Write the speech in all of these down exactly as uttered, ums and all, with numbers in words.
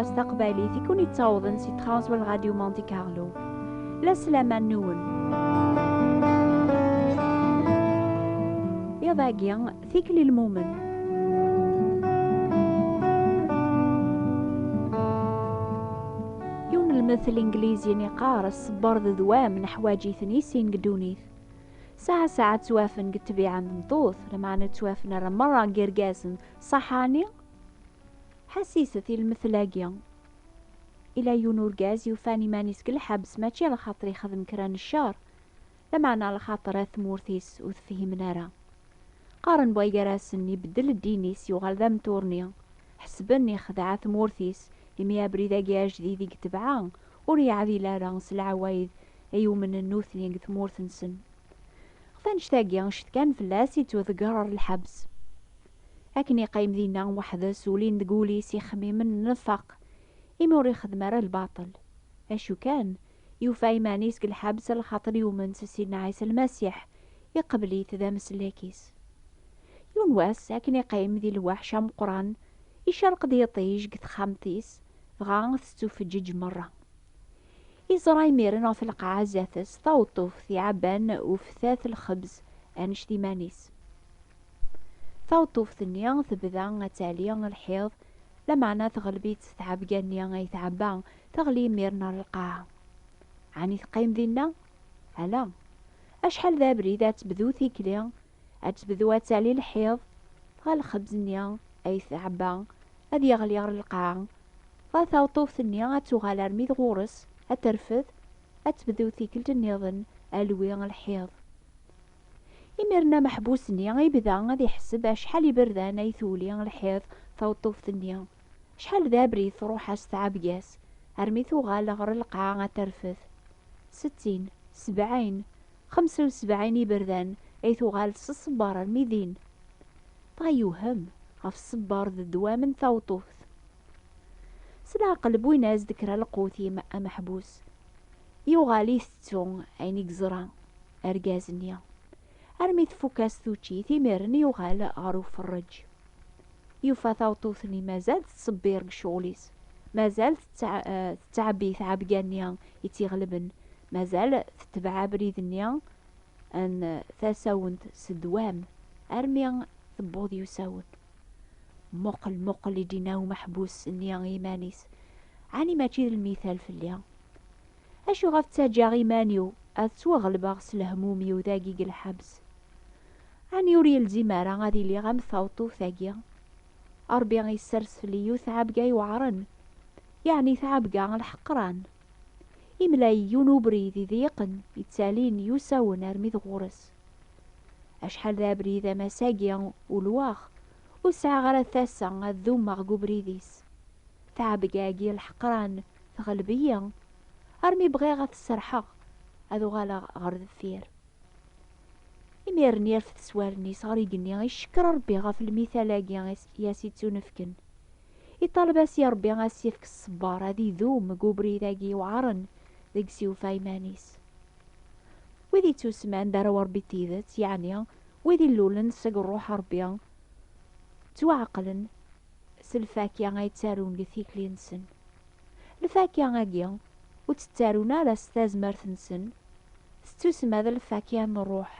s taqbaylit i kun-ittawḍen si Transworld Radio Monte Carlo. La slama-nwen. Iḍ-agi, tikli lmumen. Yiwen lmettel inglizi yeqqar: ṣṣber d ddwam, neḥwaǧ-iten i sin deg ddunit. Saɛa saɛa ttwafen deg ṭṭbiɛa n tmeṭṭut, lameɛna ttwafen ara merra deg irgazen, ṣaḥani? Ḥassiset i lmettel-agi. Ila yiwen urgaz yufan iman-is deg lḥebs, mačči ala xaṭer ixdem kra n ccer, lameɛna ala xaṭer at tmurt-is ur t-fhimen ara. Qqaren-d way gar-asen ibeddel ddin-is, yuɣal d ameturni. Ḥesben ixdeɛ at tmurt-is, imi abrid-agi ajdid i yetbeɛ ur yeɛdil ara s leɛwayed ay umnen nutni deg tmurt-nsen. Ɣef annect-agi, cetkan fell-as, yettwaḍegger ɣer lḥebs. Akken iqqim dinna weḥd-s, ulin deg wul-is ixemmimen n nnfaq, imi ur ixeddem ara lbaṭel. Acu kan, yufa iman-is deg lḥebs lxaṭer yumen s Sidna Ɛisa Lmasiḥ, iqbel-it d amsellek-is. Yiwen wass, akken iqqim di lweḥc ameqqran, icerq-d yiṭij deg texxamt-is, dɣa tettufeǧǧeǧ merra. Iẓra imiren ɣef lqaɛa zdat-s taweṭṭuft iɛebban uftat lxebz annect iman-is. Taweṭṭuft-nni tebda ad tali lḥiḍ, lameɛna teɣleb-itt tɛebga-nni ay tɛebba, teɣli imiren ɣer lqaɛa. Ɛni teqqim dinna? Ala. Acḥal d abrid ad tebdu tikli, ad tebdu ad tali lḥiḍ, dɣa lxebz-nni ay tɛebba ad yeɣli ɣer lqaɛa, dɣa taweṭṭuft-nni ad tuɣal armi d ɣur-s, ad terfed, ad tebdu tikkelt nniḍen alwi lḥiḍ. Imiren ameḥbus-nni ibda ad iḥseb acḥal iberdan ay tuli lḥiḍ taweṭṭuft-nni, acḥal d abrid truḥ-as tɛebga-s, armi tuɣal ɣer lqaɛa ad terfed. Settin, sebɛin, xemsa u sebɛin iberdan ay tuɣal s ṣṣber armi din. Dɣa yewhem ɣef ṣṣber d ddwam n taweṭṭuft. S leɛqel wwin-as-d kra lqut i m-, ameḥbus. Yuɣal itettu ayen i yeẓra argaz-nni. Armi tfuk-as tuččit, imiren yuɣal ɣer uferreǧ. Yufa taweṭṭuft-nni mazal tettṣebbir deg ccɣel-is. Mazal tettɛ-, eh, tettɛebbi tɛebga-nni i tt-iɣelben. Mazal tetbeɛ abrid-nni n tasawent s ddwam armi tewweḍ i usawen. Muqel, muqel, i d-yenna umeḥbus-nni i yiman-is. Ɛni mačči d lmital fell-i? Acu ɣef ttaǧǧaɣ iman-iw ad ttwaɣelbeɣ s lehmum-iw dagi deg lḥebs? Ɛni ur yelzim ara ad iliɣ am taweṭṭuft-agi? Ṛebbi yessers fell-i yiwet tɛebga iweɛṛen, yeɛni tɛebga n lḥeqran. Imla-yi yiwen ubrid iḍeyqen, yettalin yusawen armi d ɣur-s. Acḥal d abrid am ass-agi ulwaɣ, ur sɛiɣ ara tasa ad dummeɣ deg ubrid-is. Tɛebga-agi lḥeqran teɣleb-iyi, armi bɣiɣ ad t-serḥeɣ, ad uɣaleɣ ɣer deffir. Imiren irfed s wallen-is ɣer igenni, icekker Ṛebbi ɣef lmital-agi i as-, i as-ittunefken. Iṭaleb-as i Ṛebbi ad s-yefk ṣṣber, ad idum deg ubrid-agi iweɛṛen deg s-yufa iman-is. Wid ittusman d arraw n Ṛebbi n tidet, yeɛni wid ilulen seg Ṛṛuḥ n Ṛebbi, ttwaɛeqlen s lfakya ay ttarun deg tikli-nsen. Lfakya-agi ur tt-ttarun ara s tazmert-nsen, tettusma d lfakya n Ṛṛuḥ,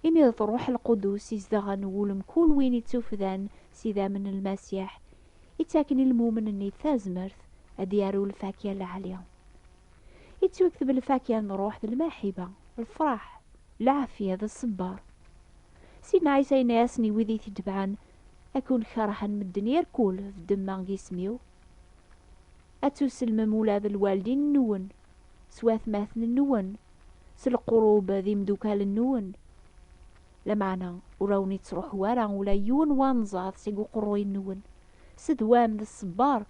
imi d Ṛṛuḥ Lqudus izedɣen wul mkul win ittufdan s idammen n Lmasiḥ, ittaken i lmumen-nni tazmert ad d-yaru lfakya lɛali. Ittwakteb lfakya n Ṛṛuḥ d lmaḥiba, lefṛaḥ, leɛfiya d ṣṣber. Sidna Ɛisa yenna-yasen i wid i t-itebɛen: "Ad ken-kerhen medden irkul ɣef ddemma n yisem-iw. Ad tuselmem ula d lwaldin-nwen, s watmaten-nwen, s leqrub d imdukal-nwen. Lameɛna ur awen-ittruḥu ara ula yiwen wanẓad seg uqerruy-nwen. S ddwam d ṣṣber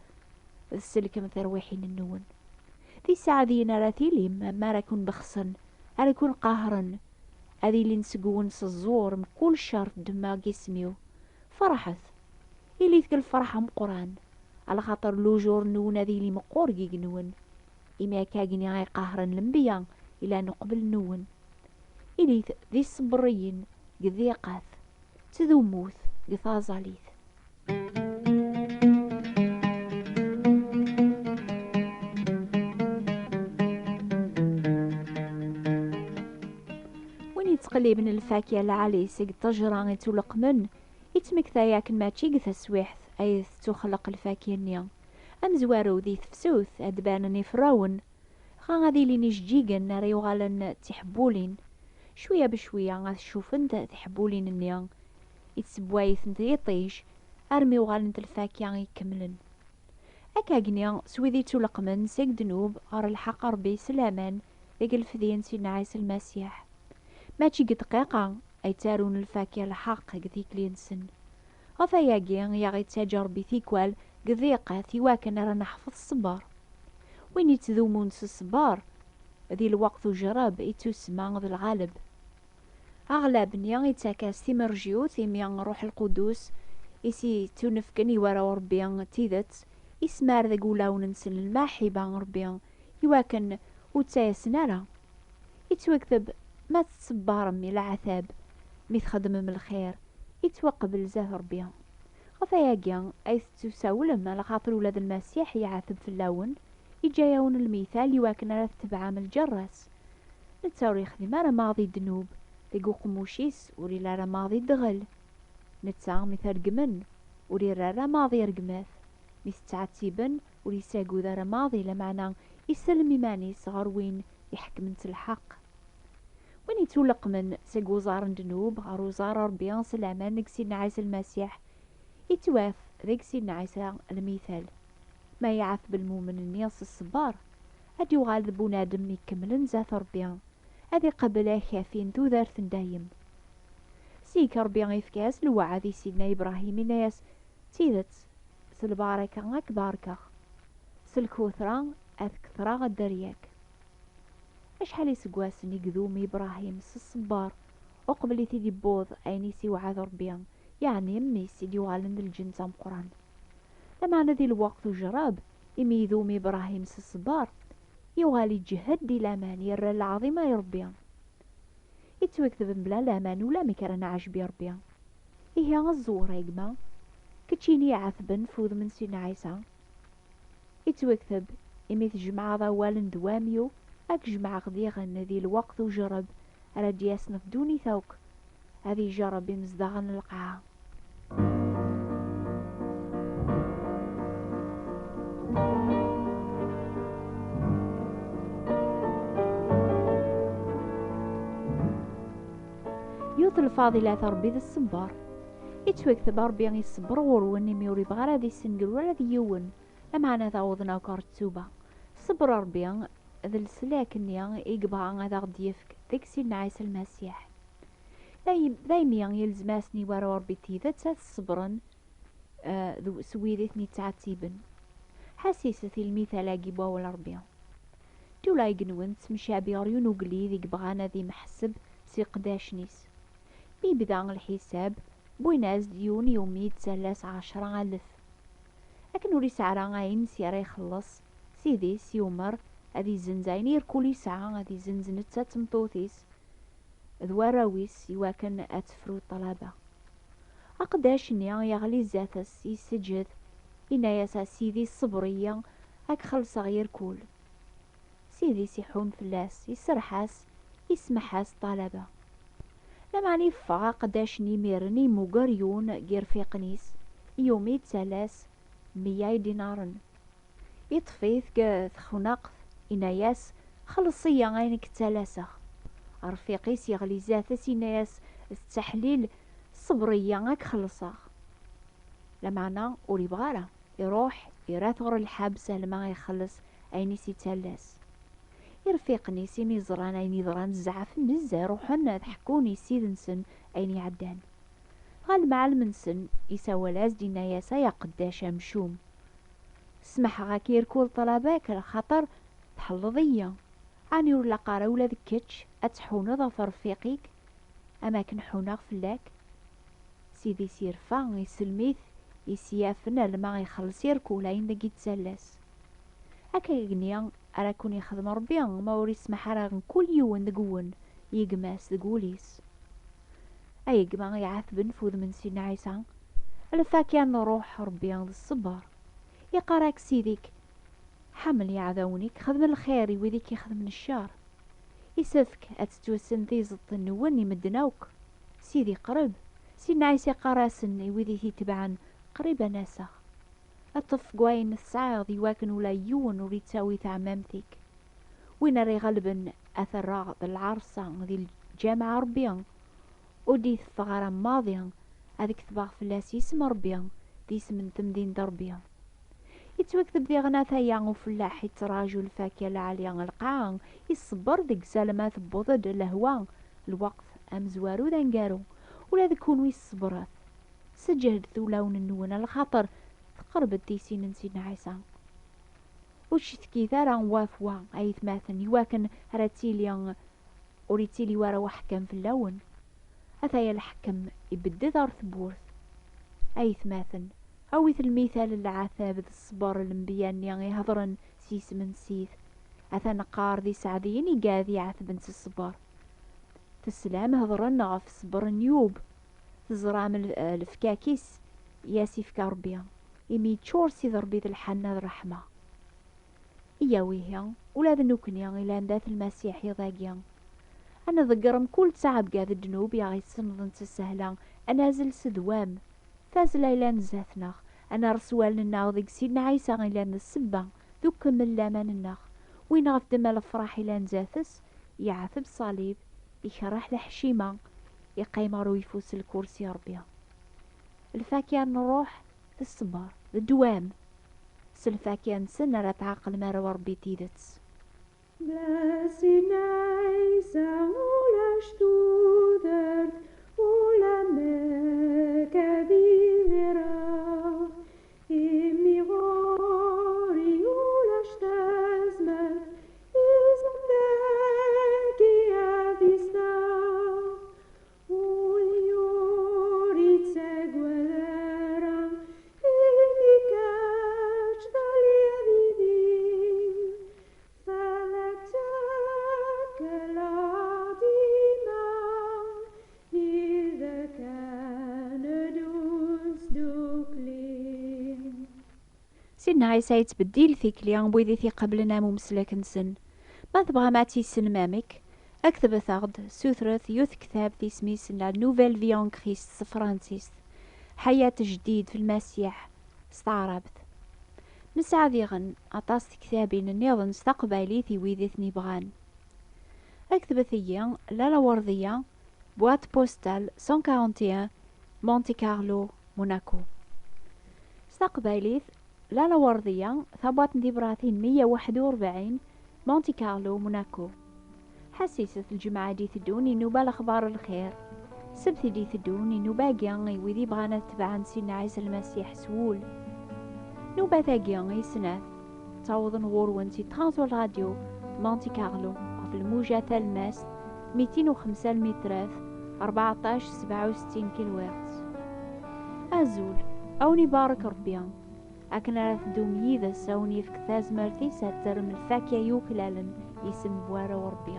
tselkem tirwiḥin-nwen. D iseɛdiyen ara tilim, mi ara ken-bexsen, ara ken-qahren, ad ilin seg-wen s ẓẓur mkul ccer ddemma deg isem-iw. Ferḥet, ilit deg lferḥ ameqqran, alaxaṭer lujur-nwen ad yili meqqur deg yigenwen, imi akka-agi ay qahren lenbiya ilan uqbel-nwen. Ilit d iṣebriyen deg ddiqat, ttdumut deg taẓalit." Qliben lfakya lɛali seg ṭṭejra ittuleqqmen, ittmektay akken mačči deg taswiḥt ay tettuxleq lfakya-nni. Amezwaru di tefsut ad d-banen ifrawen, dɣa ad ilin ijeǧǧigen ara yuɣalen d tiḥebbulin. Cwiya becwiya ad cufent tiḥebbulin-nni, ittsewway-itent yiṭij armi uɣalent lfakya ikemlen. Akkagni s wid ittuleqqmen seg ddnub ɣer lḥeqq Ṛebbi s laman deg lefdi n Sidna Ɛisa Lmasiḥ. Mačči deg dqiqa ay ttarun lfakya lḥeqq deg tikli-nsen. Ɣef ayagi i aɣ-ittaǧǧa Ṛebbi tikwal deg diqqat iwakken ara neḥfeḍ ṣṣber. Win ittdumun s ṣṣber di lweqt ujerreb ittusemma d lɣaleb. Aɣlab-nni ittak-as timerjut imi Ṛuḥ Lqudus i s-ittunefken i warraw Ṛebbi n tidet, ismar deg wulawen-nsen lmaḥiba n Ṛebbi iwakken ur ttayasen ara. Ittwakteb, ma tettṣebbarem i leɛtab, mi txeddmem lxir, ittwaqbel zdat Ṛebbi. Ɣef ayagi ay tettusawlem, alaxaṭer ula d Lmasiḥ iɛateb fell-awen, iǧǧa-yawen lmital iwakken ara tetebɛem lǧerra-s. Netta ur yexdim ara maḍi ddnub, deg uqemmuc-is ur illi ara maḍi ddɣel. Netta mi t-regmen, ur irra ara maḍi rregmat. Mi t-ttɛettiben, ur yessagud ara maḍi, lameɛna isellem iman-is ɣer win iḥekmen s lḥeqq. Win ittuleqqmen seg uẓar n ddnub ɣer uẓar n Ṛebbi s laman deg Sidna Ɛisa Lmasiḥ, ittwaf deg Sidna Ɛisa lmital. Ma iɛateb lmumen-nni s ṣṣber, ad yuɣal d bunadem ikemlen zdat Ṛebbi, ad iqabel akafi n tudert n dayem. Seg Ṛebbi ifka-as lweɛd i Sidna Ibṛahim, inna-yas: "D tidet, s lbaraka ad k-barkeɣ, s lkutra ad ketreɣ dderya-k." Acḥal iseggasen i idum Ibṛahim s ṣṣber uqbel i t-id-iwweḍ ayen i s-iwɛed Ṛebbi, yeɛni mmi-s i d-yuɣalen d lǧens ameqqran. Lameɛna di lweqt ujerreb, imi idum Ibṛahim s ṣṣber, yuɣal iǧhed di laman, yerra lɛaḍima i Ṛebbi. Ittwakteb mebla laman ulamek ara nɛejb i Ṛebbi. Ihi aẓewwer a gma, keččini iɛetben f udem n Sidna Ɛisa. Ittwakteb, imi tjemɛeḍ awal n ddwa amyu, ad k-jemɛeɣ diɣen di lweqt ujerreb ara d-yasen ɣef ddunit akk, ad ijerreb imezdaɣen n lqaɛa. Yiwet lfaḍilat Ṛebbi d ṣṣber. Ittwakteb Ṛebbi iṣebber ɣur-wen imi ur ibɣi ara ad isengel ula d yiwen, lameɛna ad awḍen akk ɣer ttuba. Ṣṣber Ṛebbi d leslak-nni i yebɣa ad aɣ-d-yefk deg Sidna Ɛisa Lmasiḥ. Dayem, daymi yelzem-asen i warraw Ṛebbi n tidet ad ṣebren, eh, d, s wid i ten-ittɛettiben. Ḥassiset i lmital-agi n wawal Ṛebbi. Ǧula igenwen tettemcabi ɣer yiwen ugellid i yebɣan ad imḥesseb s iqeddacen-is. Mi yebda lḥisab, wwin-as-d yiwen yumi d tallas ɛecra alef. Akken ur yesɛi ara ayen s ara ixelleṣ, sidi-s yumer ad izzenz ayen irkul yesɛa, ad izzenz netta d tmeṭṭut-is d warraw-is iwakken ad tefru ṭṭlaba. Aqeddac-nni yeɣli zdat-s, yesseǧhed, yenna-yas: "A Sidi, ṣṣber-iyi, ad k-xellṣeɣ irkul." Sidi-s iḥun fell-as, iserreḥ-as, isemmeḥ-as ṭṭalaba. Lameɛna yeffeɣ aqeddac-nni imiren, imugger yiwen n yirfiqen-is, yumi d tallas meyya idinaren. Iṭṭef-it deg texnaqt, yenna-yas: "Xelleṣ-iyi ayen i k-ttalaseɣ." Rfiq-is yeɣli zdat-s, yenna-yas d ttaḥlil: "Ṣṣber-iyi, ad k-xellṣeɣ." Lameɛna ur yebɣi ara. Iruḥ, irra-t ɣer lḥebs alma ixelleṣ ayen i s-ittallas. Irfiqen-is, imi ẓran ayen yeḍran, zeɛfen nezzeh, ruḥen ad ḥekkun i ssid-nsen ayen iɛeddan. Ɣer lemɛellem-nsen, isawal-as-d, yenna-yas: "Ay aqeddac amcum, smeḥeɣ-ak irkul ṭṭlaba-k, lxaṭer tḥelleḍ-iyi. Ɛni ur laq ara ula d kečč ad tḥuneḍ ɣef rfiq-ik, am akken ḥuneɣ fell-ak?" Sidi-s irfa, isellem-it, isyafen alma ixelleṣ irkul ayen deg ittallas. Akka igenni ara ken-ixdem Ṛebbi, ma ur ismaḥ ara mkul yiwen deg-wen i gma-s deg wul-is. Ay gma iɛetben f udem n Sidna Ɛisa, lfakya n Ṛuḥ Ṛebbi d ṣṣber. Iqqar-ak Sidi-k: "Ḥemmel iɛdawen-ik, xdem lxir i wid i k-ixedmen ccer." Isefk ad tettwassen tiẓeṭ-nwen i medden akk. Sidi qrib. Sidna Ɛisa iqqar-asen i wid i t-itebɛen: qrib ad n-aseɣ. Ṭṭef deg wayen tesɛiḍ, iwakken ula yiwen ur ittawi taɛmamt-ik. Win ara iɣelben ad t-rreɣ d lɛerṣa di lǧameɛ Ṛebbi, ur d-iteffeɣ ara maḍi. Ad ketbeɣ fell-as isem Ṛebbi, d isem n temdint Ṛebbi. Yettwakteb diɣen: ataya ufellaḥ ittraǧu lfakya lɛali lqaɛa, iṣebber deg zalma tewweḍ-d lehwa, lweqt amezwaru d aneggaru. Ula d kunwi ṣebret, seǧhed ulawen-nwen, lxaṭer teqreb-d tisin n Sidna Ɛisa. Ur ccetkit ara ɣef wa, aytmaten, iwakken ara tili, ur ittili wara uḥekkam fell-awen. Ataya lḥekkem ibedded ɣer tewwurt. Aytmaten, awit lmital n lɛatab d ṣṣber n lenbiya-nni ihedṛen s yisem n Ssid. Ata neqqar d iseɛdiyen i iɛad iɛetben s ṣṣber. Teslam hedṛen ɣef ṣṣber n Yub. Teẓram l-, lefkak-is i as-ifka Ṛebbi, imi yeččur Ssid Ṛebbi d lḥenna d ṛṛeḥma. Iyaw ihi, ula d nekkni ilan dat Lmasiḥ iḍ-agi. Ad nḍegger mkul ttɛebga d ddnub i aɣ-issenḍen s ssehla, ad nazzel s ddwam. Tazzla ilan zdat-neɣ, ad nerres wallen-nneɣ deg Sidna Ɛisa ilan d ssebba d ukemmel laman-nneɣ. Win ɣef d-ma lefraḥ ilan zdat-s, yeɛteb ṣṣalib, ikerreḥ leḥcima, iqqim ɣer uyeffus n lkursi Ṛebbi. Lfakya n ṛṛuḥ teṣber d ddwam. S lfakya-nsen ara tɛeqlem arraw n Ṛebbi n tidet. Bla Sidna Ɛisa ulac tudert, ulamek ad imireɣ. Imi ɣur-i ulac tazmert, isem dagi ad isteɣ. Ul-iw ur ittagad ara, imi kečč telliḍ yid-i. Fell-ak ttakleɣ dima, yid-k ad neddu sdukli. Sidna Ɛisa yettbeddil tikli n wid i t-iqeblen am umeslak-nsen. Ma tebɣam ad tissnem amek, ketbet-aɣ-d, sutret yiwet tektabt isem-is La Nouvelle Vie en Christ s tefransist, Ḥayat Jdid fi Lmasiḥ s taɛrabt. Nesɛa diɣen aṭas tektabin nniḍen s taqbaylit i wid i ten-ibɣan. Ketbet-iyi Lalla Werdiya, boîte postale cent quarante et un, Monte Carlo, Monaco. S taqbaylit, Lalla Werdiya, tabwaṭ n tibratin meyya u waḥed u rebɛin, Monte Carlo, Monaco. Ḥassiset lǧemɛa i d-iteddun i nnuba Lexbar n Lxir. Ssebt i d-iteddun i nnuba-agi i wid ibɣan ad tebɛen Sidna Ɛisa Lmasiḥ s wul. Nnubat-agi i snat ttawḍen ɣur-wen si Transworld Radio Monte Carlo ɣef lmuja talemmast mitin u xemsa lmitrat, rbeɛṭac sebɛa u settin kilohertz. Azul, a wen-ibarek Ṛebbi. Akken ara teddum yid-s, a wen-yefk tazmert-is ad terrem lfakya yuklalen isem n warraw Ṛebbi.